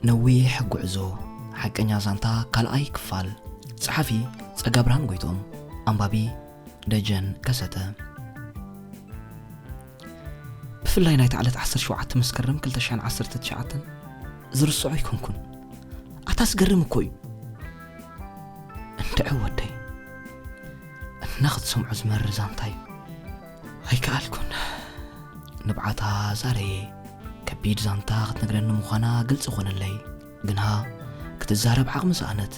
ነዊሕ ጉዕዞ፣ ሓቀኛ ዛንታ፣ ካልኣይ ክፋል። ጸሓፊ ጸጋብርሃን ጎይትኦም፣ ኣንባቢ ደጀን ከሰተ። ብፍላይ ናይታ ዕለት ዓሰርተ ሸውዓተ መስከረም ክልተ ሽሕን ዓሰርተ ትሽዓተን ዝርስዖ ኣይኮንኩን። ኣታ ዝገርም እኮ እዩ። እንድዒ ወደይ፣ እና ክትሰምዖ ዝመርር ዛንታ እዩ። ኣይከኣልኩን። ንብዓታ ዛረየ። ከቢድ ዛንታ ክትነግረኒ ምዃና ግልጺ ኾነለይ። ግና ክትዛረብ ዓቕሚ ሰኣነት።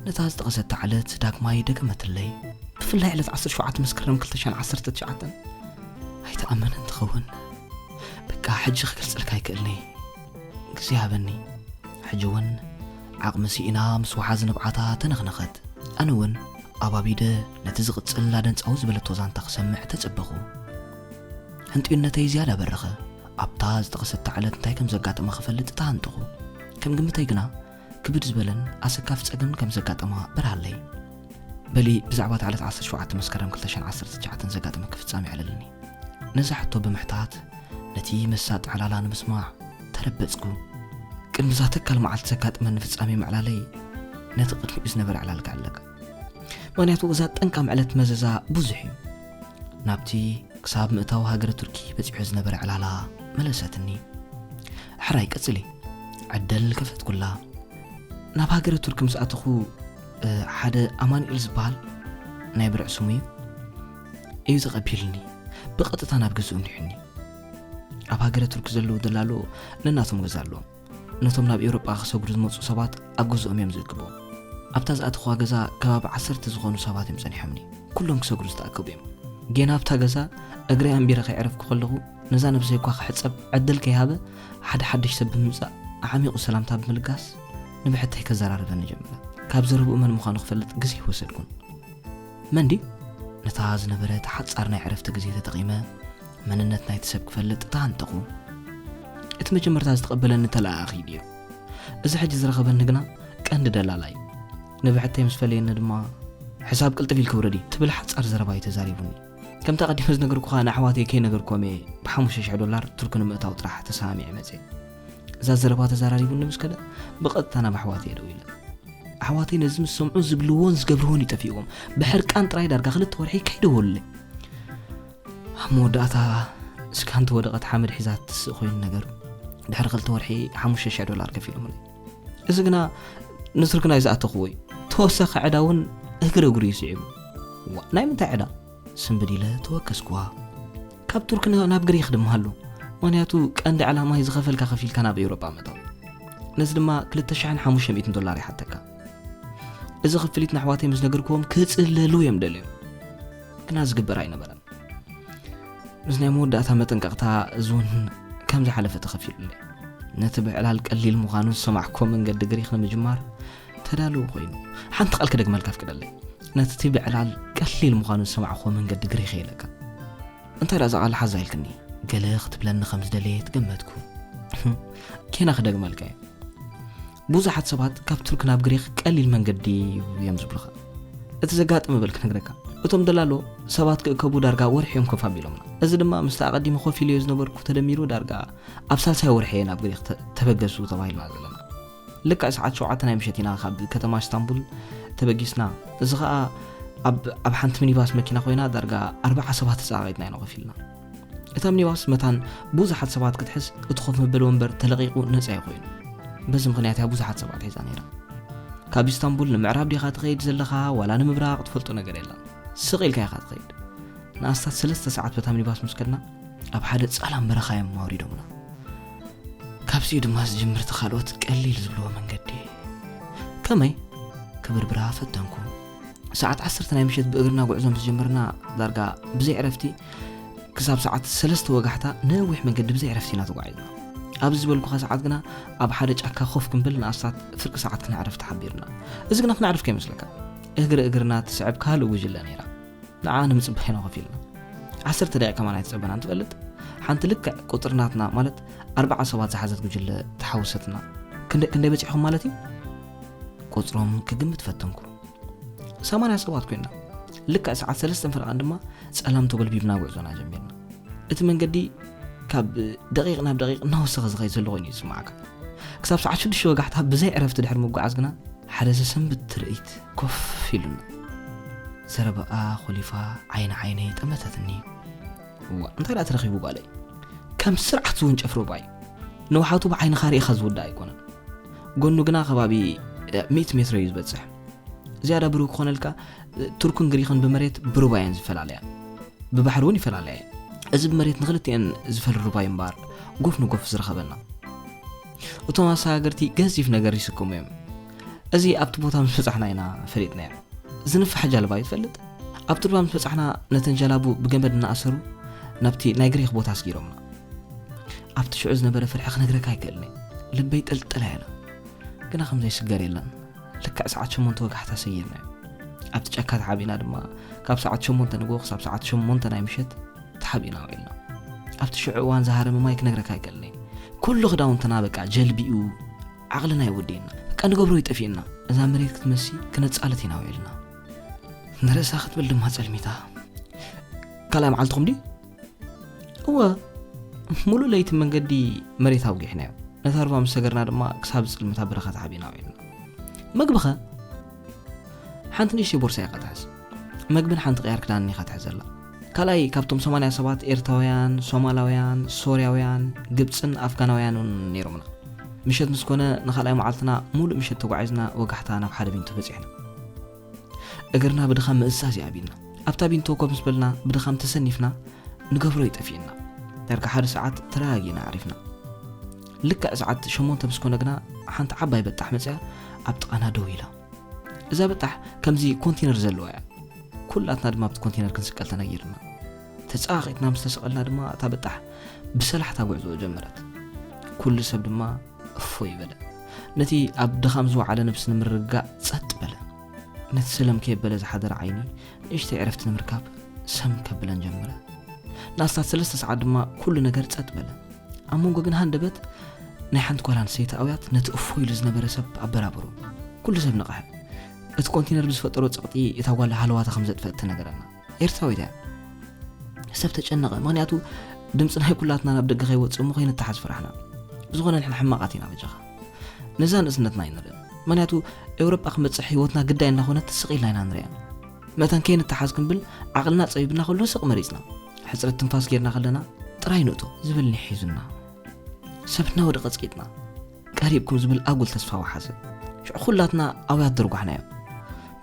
ነታ ዝጠቐሰታ ዕለት ዳግማይ ደገመትለይ። ብፍላይ ዕለት ዓሰርተ ሸውዓተ መስከረም ክልተ ሽሕን ዓሰርተ ትሽዓተን ኣይተኣመንን ትኸውን። በቃ ሕጂ ክገልጸልካ ኣይክእልን'የ። ግዜ ሃበኒ። ሕጂ እውን ዓቕሚ ስኢና ምስ ወሓዚ ንብዓታ ተነኽነኸት። ኣነ እውን ኣባቢደ ነቲ ዝቕጽል ኣደንጻዊ ዝበለቶ ዛንታ ክሰምዕ ተጸበኹ። ህንጥዩነተይ ዝያዳ በረኸ። ኣብታ ዝጠቐሰታ ዕለት እንታይ ከም ዘጋጠማ ክፈልጥ ተሃንጠኹ። ከም ግምተይ ግና ክብድ ዝበለን ኣሰካፊ ጸገምን ከም ዘጋጠማ በርሃለይ። በሊ ብዛዕባ እታ ዕለት ዓሰርተ ሸውዓተ መስከረም ክልተ ሽሕን ዓሰርተ ትሽዓተን ዘጋጠመኪ ፍጻሜ ኣዕልልኒ። ነዛ ሕቶ ብምሕታት ነቲ መሳጢ ዕላላ ንምስማዕ ተረበጽኩ። ቅድሚ እዛ ተካል መዓልቲ ዘጋጠመኒ ፍጻሜ ምዕላለይ ነቲ ቅድሚኡ ዝነበረ ዕላል ክዕለል። ምኽንያቱ እዛ ጠንቃም ዕለት መዘዛ ብዙሕ እዩ። ናብቲ ክሳብ ምእታው ሃገረ ቱርኪ በጺሑ ዝነበረ ዕላላ መለሰትኒ። ሕራይ ቀጽሊ፣ ዕድል ከፈትኩላ። ናብ ሃገረ ቱርኪ ምስ ኣተኹ፣ እ፣ ሓደ ኣማኑኤል ዝበሃል ናይ ብርዕ ስሙ እዩ፣ እዩ ተቐቢልኒ። ብቐጥታ ናብ ገዝኡ ምሪሑኒ። ኣብ ሃገረ ቱርኪ ዘለዉ ደላሎ ነናቶም ገዛ ኣለዎም። ነቶም ናብ ኤውሮጳ ክሰግሩ ዝመጹ ሰባት ኣብ ገዝኦም እዮም ዝእክብዎም። ኣብታ ዝኣተኽዋ ገዛ ከባቢ ዓሰርተ ዝኾኑ ሰባት እዮም ጸኒሖምኒ። ኩሎም ክሰግሩ ዝተኣከቡ እዮም። ጌና ኣብታ ገዛ እግረይ ኣንቢረ ከይዕረፍኩ ከለኹ፣ ነዛ ነብሰይ እኳ ክሕጸብ ዕድል ከይሃበ፣ ሓደ ሓድሽ ሰብ ብምምጻእ ኣዕሚቑ ሰላምታ ብምልጋስ ንብሕተይ ከዘራርበኒ ጀመረ። ካብ ዘረብኡ መን ምዃኑ ክፈልጥ ግዜ ኣይወሰድኩን። መን ድዩ? ነታ ዝነበረት ሓጻር ናይ ዕረፍቲ ግዜ ተጠቒመ መንነት ናይቲ ሰብ ክፈልጥ ተሃንጠኹ። እቲ መጀመርታ ዝተቐበለኒ ተለኣኣኺ እዩ ነይሩ። እዚ ሕጂ ዝረኸበኒ ግና ቀንዲ ደላላ እዩ። ንብሕተይ ምስ ፈለየኒ ድማ፣ "ሕሳብ ቅልጥፍ ኢልኪ ውረዲ" ትብል ሓጻር ዘረባ እዩ ተዛሪቡኒ። ከምቲ ኣቐዲመ ዝነገርኩኻ፣ ንኣሕዋተይ ከይነገርኩዎም እየ ብሓሙሽተ ሽሕ ዶላር ቱርኪ ንምእታው ጥራሕ ተሰማሚዐ መጽየ። እዛ ዘረባ ተዛራሪቡኒ ምስ ከደ፣ ብቐጥታ ናብ ኣሕዋተይ እየ ደዊለ። ኣሕዋተይ ነዚ ምስ ሰምዑ ዝብልዎን ዝገብርዎን እዩ ጠፊእዎም። ብሕርቃን ጥራይ ዳርጋ ክልተ ወርሒ ከይደወሉለይ። ኣብ መወዳእታ ስካንቲ ወደቐት ሓመድ ሒዛ ትስእ ኮይኑ ነገሩ። ድሕሪ ክልተ ወርሒ ሓሙሽተ ሽሕ ዶላር ከፊሎምለይ። እዚ ግና ንቱርኪ ናይ ዝኣተኽዎ እዩ። ተወሳኺ ዕዳ እውን እግሪ እግሩ እዩ ስዒቡ። ዋ፣ ናይ ምንታይ ዕዳ? ስንብድ ኢለ ተወከስኩዋ። ካብ ቱርኪ ና-፣ ናብ ግሪክ ድማ ኣሎ። ምኽንያቱ ቀንዲ ዕላማይ ዝኸፈልካ ከፊልካ ናብ ኤውሮጳ ምእታው። ነዚ ድማ ክልተ ሽሕን ሓሙሽተ ሚእትን ዶላር ይሓተካ። እዚ ክፍሊት ንኣሕዋተይ ምስ ነገርክዎም ክጽለሉ እዮም ደልዮም። ግና ዝግበር ኣይነበረን። ምስ ናይ መወዳእታ መጠንቀቕታ እዚ እውን ከም ዝሓለፈ ተኸፊሉለይ። ነቲ ብዕላል ቀሊል ምዃኑ ዝሰማዕኩዎ መንገዲ ግሪክ ንምጅማር ተዳልዉ ኮይኑ። ሓንቲ ቃል ክደግመልካ ፍቅደለይ። ነቲ ብዕላል ቀሊል ምዃኑ ዝሰማዕኩዎ መንገዲ ግሪክ እየ ኢለካ። እንታይ ደኣ እዛ ቃል ሓዛ ኢልክኒ? ገለ ክትብለኒ ከም ዝደለየት ገመትኩ። ኬና ክደግመልካ እየ። ብዙሓት ሰባት ካብ ቱርክ ናብ ግሪክ ቀሊል መንገዲ እዩ እዮም ዝብሉኻ። እቲ ዘጋጠመ በል ክነግረካ። እቶም ደላሎ ሰባት ክእከቡ ዳርጋ ወርሒ እዮም ኮፍ ኣቢሎምና። እዚ ድማ ምስቲ ኣቐዲመ ኮፍ ኢለዮ ዝነበርኩ ተደሚሩ ዳርጋ ኣብ ሳልሳይ ወርሒ እየ ናብ ግሪክ ተ-፣ ተበገሱ ተባሂልና ዘለና። ልክዕ ሰዓት ሸውዓተ ናይ ምሸት ኢና ካብ ከተማ እስታንቡል ተበጊስና። እዚ ኸኣ ኣብ፣ ኣብ ሓንቲ ሚኒባስ መኪና ኮይና ዳርጋ ኣርባዓ ሰባት ተጻቒጥና ኢና ኮፍ ኢልና። እታ ሚኒባስ መታን ብዙሓት ሰባት ክትሕዝ እቲ ኮፍ መበሊ ወንበር ተለቒቑ ነጻ እዩ ኮይኑ። በዚ ምኽንያት እያ ብዙሓት ሰባት ሒዛ ነይራ። ካብ ኢስታንቡል ንምዕራብ ዲኻ ትኸይድ ዘለኻ ዋላ ንምብራቕ ትፈልጦ ነገር የለን። ስቕ ኢልካ ኢኻ ትኸይድ። ንኣስታት ሰለስተ ሰዓት በታ ሚኒባስ ምስ ከድና ኣብ ሓደ ጸላም በረኻ እዮም ኣውሪዶምና። ካብዚኡ ድማ ዝጅምር እቲ ካልኦት ቀሊል ዝብልዎ መንገዲ። ከመይ? ክብርብራ ፈተንኩ። ሰዓት ዓሰርተ ናይ ምሸት ብእግርና ጉዕዞ ምስ ጀመርና ዳርጋ ብዘይ ዕረፍቲ ክሳብ ሰዓት ሰለስተ ወጋሕታ ነዊሕ መንገዲ ብዘይ ዕረፍቲ ኢና ተጓዒዝና። ኣብዚ ዝበልኩኻ ሰዓት ግና ኣብ ሓደ ጫካ ኮፍ ክንብል ንኣስታት ፍርቂ ሰዓት ክነዕርፍ ተሓቢርና። እዚ ግና ክነዕርፍ ከይመስለካ። እግሪ እግርና ትስዕብ ካልእ ጉጅለ ነይራ። ንዓ ንምጽባይ ኢና ኮፍ ኢልና። ዓሰርተ ደቂቕ ከማን ኣይተጸበናን ትፈልጥ? ሓንቲ ልክዕ ቁጽሪ ናትና ማለት ኣርባዓ ሰባት ዝሓዘት ጉጅለ ተሓወሰትና። ክንደ-፣ ክንደይ በጺሕኩም ማለት እዩ? ቁጽሮም ክግምት ፈተንኩ። ሰማንያ ሰባት ኮይንና። ልክዕ ሰዓት ሰለስተን ፈረቓን ድማ ጸላም ተጎልቢብና ጉዕዞና ጀሚርና። እቲ መንገዲ ካብ ደቂቕ ናብ ደቂቕ እናወሰኸ ዝኸይድ ዘሎ ኮይኑ እዩ ዝስምዓካ። ክሳብ ሰዓት ሽዱሽተ ወጋሕታ ብዘይ ዕረፍቲ ድሕሪ ምጉዓዝ ግና ሓደ ዘሰንብድ ትርኢት ኮፍ ኢሉና። ዘረባኣ ኮሊፋ ዓይኒ ዓይነይ ጠመተትኒ። እዋ እንታይ ደኣ ተረኺቡ ጓለይ? ከም ስርዓት ዝውንጨፍ ሩባ እዩ። ንውሓቱ ብዓይንኻ ርኢኻ ዝውዳእ ኣይኮነን። ጎኑ ግና ከባቢ ሚእቲ ሜትሮ እዩ ዝበጽሕ። ዝያዳ ብሩህ ክኾነልካ፣ ቱርክን ግሪኽን ብመሬት ብሩባ እየን ዝፈላለያ፣ ብባሕሪ እውን ይፈላለያ እየን። እዚ ብመሬት ንኽልቲኤን ዝፈሊ ሩባ እዩ እምበኣር ጎፍ ንጎፍ ዝረኸበና። እቶም ኣሰጋገርቲ ገዚፍ ነገር ይስከሙ እዮም። እዚ ኣብቲ ቦታ ምስ በጻሕና ኢና ፈሊጥናዮ። ዝንፋሕ ጃልባ እዩ ትፈልጥ? ኣብቲ ሩባ ምስ በጻሕና ነተን ጀላቡ ብገመድ እናኣሰሩ ናብቲ ናይ ግሪኽ ቦታ ኣስጊሮምና። ኣብቲ ሽዑ ዝነበረ ፍርሒ ክነግረካ ኣይክእልን እየ። ልበይ ጠልጠላ ኢላ። ግና ከም ዘይስገር የለን። ልክዕ ሰዓት ሸሞንተ ወጋሕታ ሰጊርናዮ። ኣብቲ ጫካ ተሓቢእና ድማ ካብ ሰዓት ሸሞንተ ንግሆ ክሳብ ሰዓት ሸሞንተ ናይ ምሸት ተሓቢእና ውዒልና። ኣብቲ ሽዑ እዋን ዝሃረመ ማይ ክነግረካ ኣይክእልን እየ። ኩሉ ክዳውንትና በቃ ጀልቢኡ ዓቕልና ይወድእና። በቃ ንገብሮ ይጠፊእና። እዛ መሬት ክትመሲ ክነጻልት ኢና ውዒልና። ንርእሳ ክትብል ድማ ጸልሚታ። ካልኣይ መዓልትኹም ድዩ? እወ፣ ሙሉእ ለይቲ መንገዲ መሬት ኣውጊሕናዮ። ነታ ሩባ ምስ ሰገርና ድማ ክሳብ ዝጽልምታ በረኻ ተሓቢእና ውዒልና። መግብኸ? ሓንቲ ንእሽተይ ቦርሳ ኢኻ ትሕዝ። መግብን ሓንቲ ቅያር ክዳንን ኢኻ ትሕዘላ። ካልኣይ ካብቶም ሰማንያ ሰባት ኤርትራውያን፣ ሶማላውያን፣ ሶርያውያን፣ ግብጽን ኣፍጋናውያን እውን ነይሮምና። ምሸት ምስ ኮነ ንኻልኣይ መዓልትና ሙሉእ ምሸት ተጓዒዝና ወጋሕታ ናብ ሓደ ቢንቶ በጺሕና። እግርና ብድኻም ምእዛዝ እዩ ኣቢልና። ኣብታ ቢንቶ ኮፍ ምስ በልና ብድኻም ተሰኒፍና ንገብሮ ይጠፊእና። ዳርጋ ሓደ ሰዓት ተረጋጊእና ኣዕሪፍና። ልክዕ ሰዓት ሸሞንተ ምስ ኮነ ግና ሓንቲ ዓባይ በጣሕ መጽያ ኣብ ጥቓና ደው ኢላ። እዛ በጣሕ ከምዚ ኮንቴነር ዘለዋ እያ። ኩላትና ድማ ኣብቲ ኮንቴነር ክንስቀል ተነጊርና። ተጸቓቒጥና ምስ ተሰቐልና ድማ እታ በጣሕ ብሰላሕታ ጉዕዞ ጀመረት። ኩሉ ሰብ ድማ እፎይ በለ። ነቲ ኣብ ድኻም ዝወዓለ ነብሲ ንምርግጋእ ጸጥ በለ። ነቲ ሰለም ከየበለ ዝሓደረ ዓይኒ ንእሽተይ ዕረፍቲ ንምርካብ ሰም ከብለን ጀመረ። ንኣስታት ሰለስተ ሰዓት ድማ ኩሉ ነገር ጸጥ በለ። ኣብ መንጎ ግን ሃንደበት ናይ ሓንቲ ጓል ኣንስተይቲ ኣውያት ነቲ እፎ ኢሉ ዝነበረ ሰብ ኣበራበሩ። ኩሉ ሰብ ነቕሐ። እቲ ኮንቴነር ብዝፈጠሮ ጸቕጢ እታ ጓል ሃለዋታ ከም ዘጥፈአት ተነገረና። ኤርትራዊት እያ። ሰብ ተጨነቐ፣ ምኽንያቱ ድምፂ ናይ ኩላትና ናብ ደገ ከይወፅእ እሞ ከይንተሓዝ ፈራሕና። ብዝኾነ ንሕና ሕማቓት ኢና በጃኻ። ነዛ ንእስነትና ኣይንርእን። ምኽንያቱ ኤውሮጳ ክመፅእ ህይወትና ግዳይ እናኾነት ስቕ ኢልና ኢና ንሪኣ። መታን ከይንተሓዝ ክንብል ዓቕልና ፀቢብና ከሎ ስቕ መሪፅና። ሕፅረት ትንፋስ ጌርና ከለና ጥራይ ንእቶ ዝብል ኒሕ ሒዙና። ሰብ እናወደቐ ኣፅቂጥና። ቀሪብኩም ዝብል ኣጉል ተስፋ ወሓዘ። ሽዑ ኩላትና ኣውያት ደርጓሕናዮ።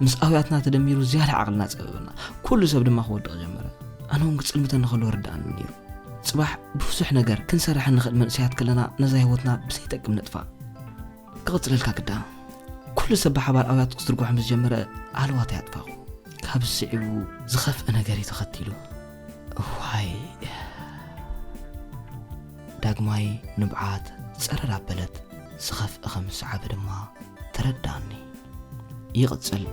ምስ ኣውያትና ተደሚሩ ዝያዳ ዓቕልና ጸበበና። ኩሉ ሰብ ድማ ክወድቕ ጀመረ። ኣነ እውን ክጽልምተኒ ከሎ ርድኣኒ ነይሩ። ጽባሕ ብዙሕ ነገር ክንሰርሕ እንኽእል መንእሰያት ከለና ነዛ ህይወትና ብዘይጠቅም ነጥፋ። ክቕጽለልካ ግዳ። ኩሉ ሰብ ብሓባር ኣውያት ክትርጓሕ ምስ ጀመረ ሃለዋተይ ኣጥፋኹ። ካብ ስዒቡ ዝኸፍእ ነገር እዩ ተኸቲሉ። እዋይ። ዳግማይ ንብዓት ጸረር ኣበለት። ዝኸፍእ ከም ዝሰዓበ ድማ ተረድኣኒ። ይቕጽል።